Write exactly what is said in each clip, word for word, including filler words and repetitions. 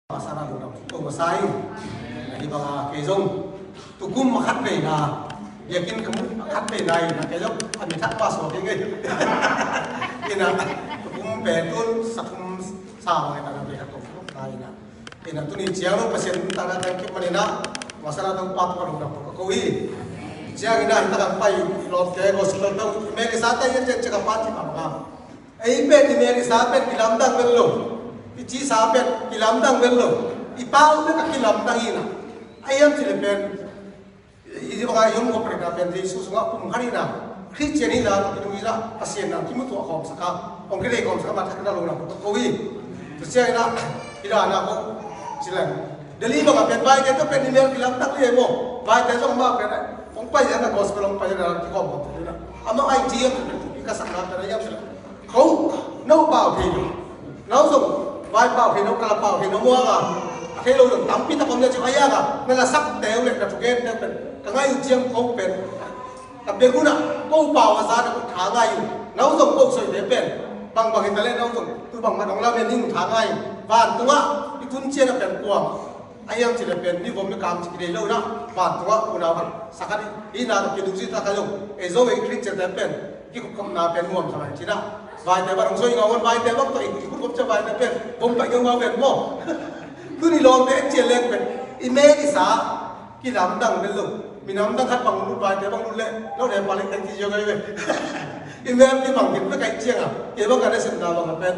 Pasal a lungdam ko masa ing. Hih banga kei zong tukum a khat veina, biakinn ka mu a khat veina ina kei zong a mi thak pa suak ing ei. Ina tukum pen tun sa thum sa bang ina na biakinn ka ko na ina. Ina tuni ciang lo Pasian tana kan kip manina masa na tong pa ko lungdam ko ko hi. Ciang ina hita kan pai lawmte gospel tong me kisa ta yan cek cek a pa ti ma banga. Ei pen i mel i sa pen kilamdang vel lo. I ci sa pen kilamdang vel lo. I pau pen ka kilamdang hi na. A hiam cih leh pen i banga i om kop rek na pen Jesu sungah pum khat hi na. Khristian hi na, ka kidong hi na, Pasian na kimutuah khawm saka, hong kidei khawm saka, ma thak na lo na ko hi. Tu sia hi na, hi na na ko. Ci leng Delhi banga pen vaite tawh pen i mel kilamdang li e maw. Vaite zong ma pen hong pai hi na, gospel hong pai hi na, kikhawm khawm hi na. Amah ai ci hiam pen i ka sakna pen a hiam cih leh Ko, no pau thei lo. No zong vai pau thei lo, kala pau thei lo mua ga. A thei lo zong tampi tak om le ciu a ya ga. Na la sak teu le na thugen teu pen ka ngai uh ciang ko pen. Ka bek hunah ko pau a za na ko tha ngai uh. No zong ko soi te pen. Bang bang hi ta le no zong tu bang ma dong la men ning tha ngai uh. Van tungah i tun cian a pen kuam. A hiam cih leh pen mi vom mi kam cih kidei lo na. Van tungah unau khat sakat hi na, kiduk zita ka zong ei zo ei Khristian te pen kikupkhopna pen nuam sa lai cih na. Vaite bang hong soi ngau on, vaite bang tawh i kikupkhop cia vaite pen vom pai ngau ngau pen maw. Tuni lawmte en cian leng pen i mel i sa kilamdang vel lo. Minam dang khat bang lut vaite bang lut leh lo ne pa leh en ci zio ngai ve. I mel kibang kit pe kai ciang a kei bang ka ne sem na bang a pen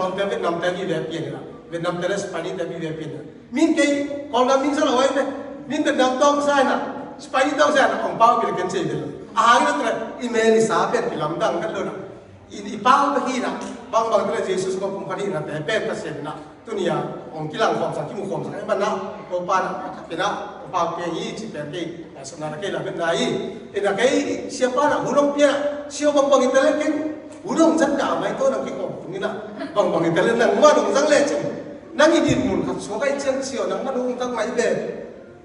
lawmte Vietnam te mi ve pian na. Vietnam te le Spanish te mi ve pian na. Min kei Kawlgam min sa lo ai ve. Min Vietnam tawng sa ina, Spanish tawng sa ina, hong pau bil ken sei bil. A hang ina tua i mel i sa pen kilamdang kan lo na. I, i pau ka hi na, bang bang tua Jesus ko pum ka hi na te pen ka sem na. Tunia hong kilang khawm sa, kimu khawm sa, ai man na, ko pa na, ka pina, ko pau ke hi, ci pen kei, ai sa na kei la pen na hi. Ina kei siapa na, hunong pia, sio bang bang ita le ken, hunong zat ka mai to na ki khawm tung ina, bang bang ita le nang ma dong zang le cin. Nang i din mun khat suak ai ciang sio nang ma dong zang mai be.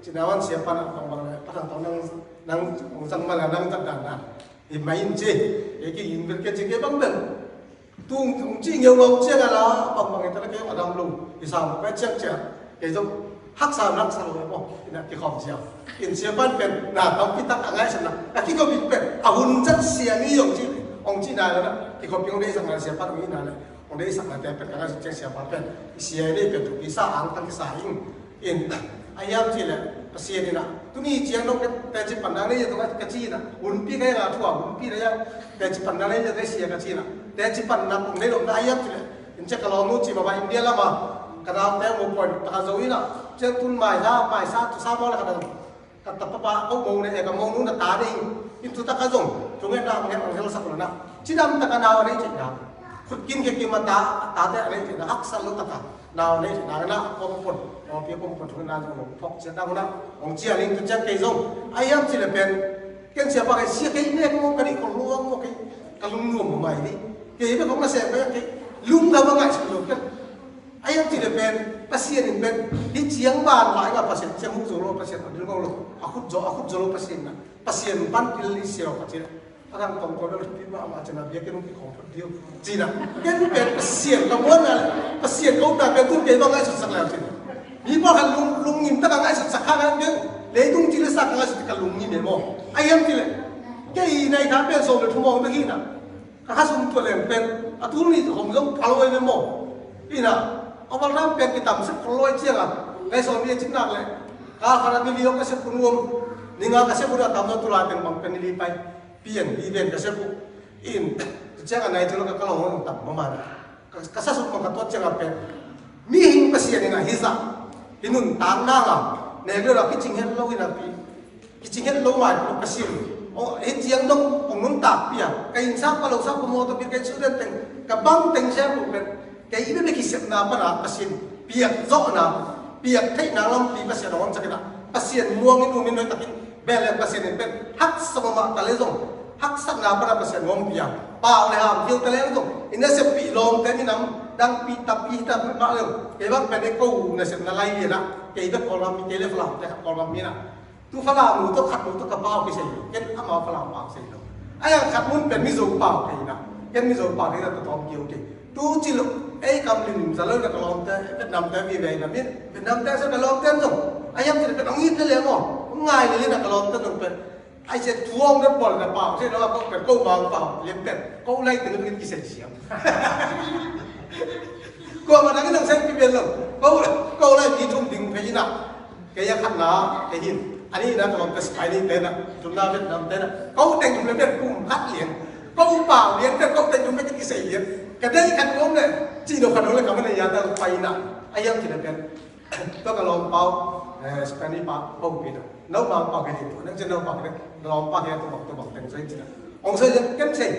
Cinawan siapa na bang bang le patang tau nang nang ong sang ma la nang tak dan na. I mai in ci, e ki in ber ke ci ke bang bang. Tung tung ci ngeu ngau ciang a la bang bang ita le ke adam lung. I sang ka ciang ciang. Ke zong haksa haksa lo mo. Ina ki khom ciang. In siapa pen na tau ki tak a ngai sana. Na ki ko bi pen. A hun zat sia ni yong ci. Ong ci na la na. Ki ko pi ong dei sang na siapa ong i na le. Ong dei sang na te pen ka ngai sa ciang siapa pen. Sia ni pen tu ki sa ang tang ki sa ing. In, a hiam cih leh Pasian in ah tuni ciang dong teci pan dang nei zia tungah ka ci in ah, hunpi ka hiang a thu a hunpi na hiang teci pan dang nei zia ka sia ka ci in ah, teci pan na kong nei lo na a hiam cih leh in ciah ka lawmnu ci mah bang India lam ah ka naute mu point taka zo in ah ciang tun maisa maisa tu sa maw le ka dang ka tapa pa ko mo ne e ka mo nu na ta ding in tu taka zong tu ngen na ngen ang hel sak lo na ci dam taka nau a nei cih na khut kin ke kim a ta tate a nei cih na haksa lo taka Nau nei na na kompon, nau pia kompon thung na zong nong phok sia ta huna, ong cia ling tu ciang kei zong. A hiam cih leh pen, ken sia pa kei sia kei ne ko ka dih ko luang ko kei, ka lung nuam mai ni. Kei bek kong na sem kei kei, lung na ba ngai suk lo ken. A hiam cih leh pen, Pasian in pen, hi ciang ban lai nga Pasian, ciang huk zo lo Pasian, a dil ngau lo, a khut zo, a khut zo lo Pasian na, Pasian pan pil li sia lo Pasian. A dang tong ko dang thupi mahmah cin a biakinn hong kikhawm phot ding uh. Cin a, ken pen Pasian ka muanna le Pasian ka upna pen tun kei bang ngaihsutsak le uh cin. Mi pawlkhat lung, lungngim tak a ngaihsutsak kha ngai pen leitung cin le sak ka ngaihsut ka lungngim e maw. A hiam cin le kei nai kha pen sawm le thum awng bek hi na. Ka kha sum tua leng pen a tul nih hong zong phal huai ve maw. Hi na, a valram pen kitam sek khol huai ciang a ngai sawm ni a cin nak le. Ka kha na ni li awk ka sek kun uam. Ni nga ka sek kun a tam na tu lai pen bang pen ni li pai. Pian hi ven ka sep uh in, tu ciang a nai tu lo ka ka lo hong tam mama na. Ka, ka sa suk ma ka tuat ciang a pen. Mihing Pasian in a hi zah, hi nuntak nang a, nek lo la kicing het lo in a pi. Kicing het lo mai ko Pasian. O, hi ciang dong, ong nuntak pia. Ka inn sa pa lo sa pa mawtaw pi ka inn su den teng, ka bang teng sia ko pen. Kei bek i kisepna pana Pasian piak zawhna, piak theihna lampi Pasian a hong cakina Pasian muangin umin noi takin bele Pasian in pen haksa mahmah ta le zong haksatna pana Pasian hong pia. Pau le ham kiu ta le zong i nasep pi lawmte minam dangpi tampi hita mah le zong kei bang pen e ko nasepna lai liana kei bek Kawlgam mi kei le Falam te Kawlgam mi na. Tu Falam nu tawh khat nu tawh ka pau kisei lo. Ken amau Falam pau sei lo. A yang khat mun pen Mizo pau kei na. Ken Mizo pau kei na ta tawm kio kei. Tu ci lo. Ei kam lim za lo na ka lawmte, Vietnamte vive na min, Vietnamte sa ka lawmte zong a hiam cih pen hong it le le maw, hong ngai le le na ka lawmte zong pen. Ai se tuang dot bol na pau se lo ko pen ko mang pau liam pen ko lai teng kin kisai siam. Ko ma dang nang sai pi bel lo. Ko ko lai mi thum ding pe ina. Kei a khatna, kei hin. A nihna ka lawm ka sipai ni te na, tunna Vietnam te na. Ko teng tum le pen kum khat lian. Ko pau lian pen ko teng tum le kin kisai lian. Ka dei khat ko om le, ci no khat lo le ka man ya ta pai na. A hiam ci le pen. Tua ka lawm pau, eh, sipai ni pa, pau pi na. Nau pau pau kei hin. Nang ci nau pau kei, lawm pau kei tu bang tu bang teng sai ci na. Ong sai ken sai.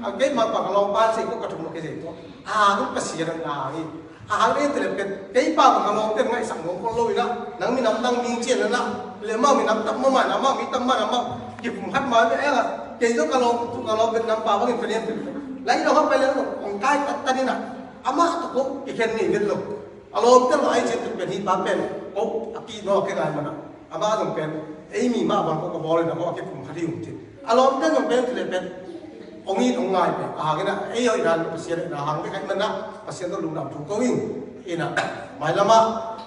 A kei ma pa ka lawm pa sai ko ka thum ke sai ko. A ko ka sia na ngai. A hang ei te le pen, kei pa ka lawm pen ngai sang ngong ko lo ina, nang minam nang ming cian na, le ma minam tam ma ma na ma mi tam ma na ma, ki pum khat ma me ela, kei zo ka lawm, tu ka lawm pen nam pa bang in pen pen. Lai lo ha pen le ong kai tat tat ina, ama to ko, ki khen ni vet lo. A lawm pen lo ai cian pen hi pa pen, ko, a ki no ke ngai ma na. Ama zong pen, ei mi ma bang ko ka bawl ina ko a ki pum khat hi ung ci. A lawmte zong pen ci le pen. Ong it ong ngai pen. A hang ina, ei hoih dan Pasian ina hang pen kai man na. Pasian tawh lungdam thu ko ing. Ina, mai lama,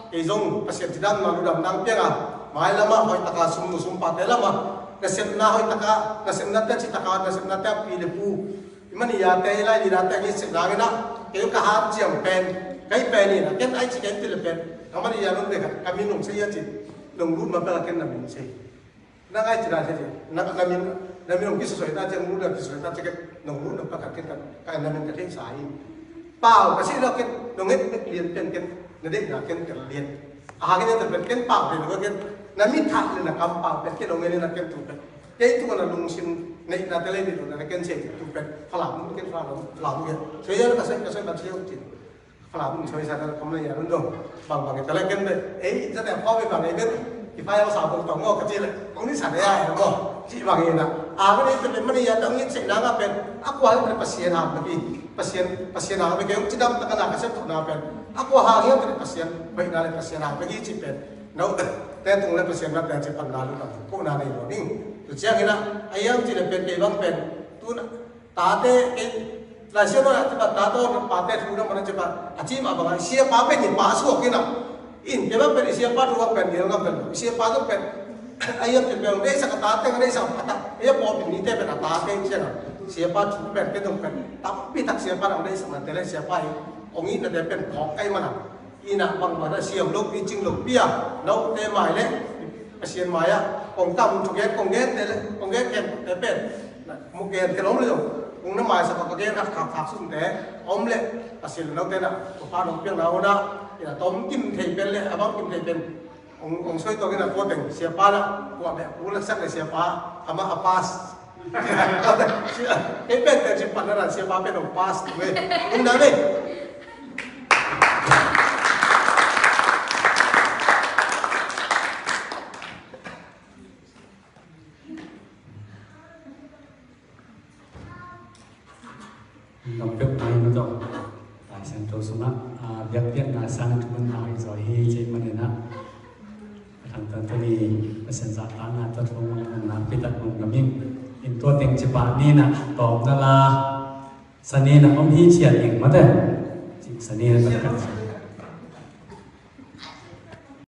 ei zong Pasian ci dan ma lungdam nang piang a. Mai lama, hoih taka sum nu sum pate lama. Nasepna hoih taka, nasepna te ci taka, nasepna te a pi le pu. Mani ya te lai li da te ngi sep nang ina. Kei ka han ciam pen. Kai pen ina, ken ai ci ken ci le pen. Ka mani ya nun de ka, ka min nung se ya ci. Nung lut ma pe la ken na min se. Na ngai ci na se ci. Na, na min, na min nung kisosoi ta ci, nung lut na kisosoi ta ci ken. Nung lut na pa ka ken ka, ka na min ka thei sa hi. Pau, ka si lo ken, nung nget mek lian pen ken. Na dei na ken ka lian. A ha ken te pen ken pau pen ken. Na mi thak le na kam pau pen ken nung nget na ken tu pen. Kei tu na lungsim nei na te le ni na ken se tu pen. Falam ken falam, falam ken. So ya ka sai, ka sai ba ci yo ci. Falam soi sa na kam na ya run dong. Bang bang ta le ken be. Ei, za te pau be bang ei be. Ki fa ya sa bang tong mo ka ci le. Kong ni sa ya mo. Ci bang ina. A ka ni te pen mani ya dong in se na nga pen. A kua le Pasian ha ma ki. Pasian, Pasian ha ma ki. Ci dam ta ka na ka se tu na pen. A kua ha ya pen Pasian. Bai na le Pasian ha ma ki ci pen. Nau te tung le Pasian na te ci pan na lu na. Ko na nei lo ding. Tu ciang ina. A yang ci le pen kei bang pen. Tu na. Tate, kei, Lai Siangtho ah, cipa, tate, pate thu na mana cipa, a ci ma bang, siapa pen in pa suak ina. In, kei bang pen, siapa thu bang pen, nial ngam pen, siapa thu pen. A hiam ci pen, dei sak a tate, dei sak a tate, a hiam pawlpi nite pen a tate, ci a. Siapa thu pen, kei thu pen, tampi tak siapa na dei sak na te le siapa hi, ong itna te pen, phawk kai mana. Ina bang bang na siam lo pi cing lo pi a, note mai le, Pasian mai a, kong tam thugen, kong gen te le, kong gen ken te pen, mu gen ken om le lo, kong na mai sa ka gen khak khak khak sum te, om le, Pasian lo te na, ko pa nong piang na ona, ina tom kim thei pen le, abang kim thei pen, ong, ong soi to ina ko teng, siapa na, ko a be, ko la sak le siapa, ama a pass. Kei pen te ci pan na ran siapa pen ong pass tu e. Ung na le. Lam pek mai na to. Lai Siangtho sungah, ah, biakpiakna sang thuman na i zaw hi cei manina. A thangtan tuni Pasian zahtakna tawh thu mung na pitak mung na ming. In tua teng ci pah ni na tawm na la. Sani na om hi ciat ing mate. Sani na taktak.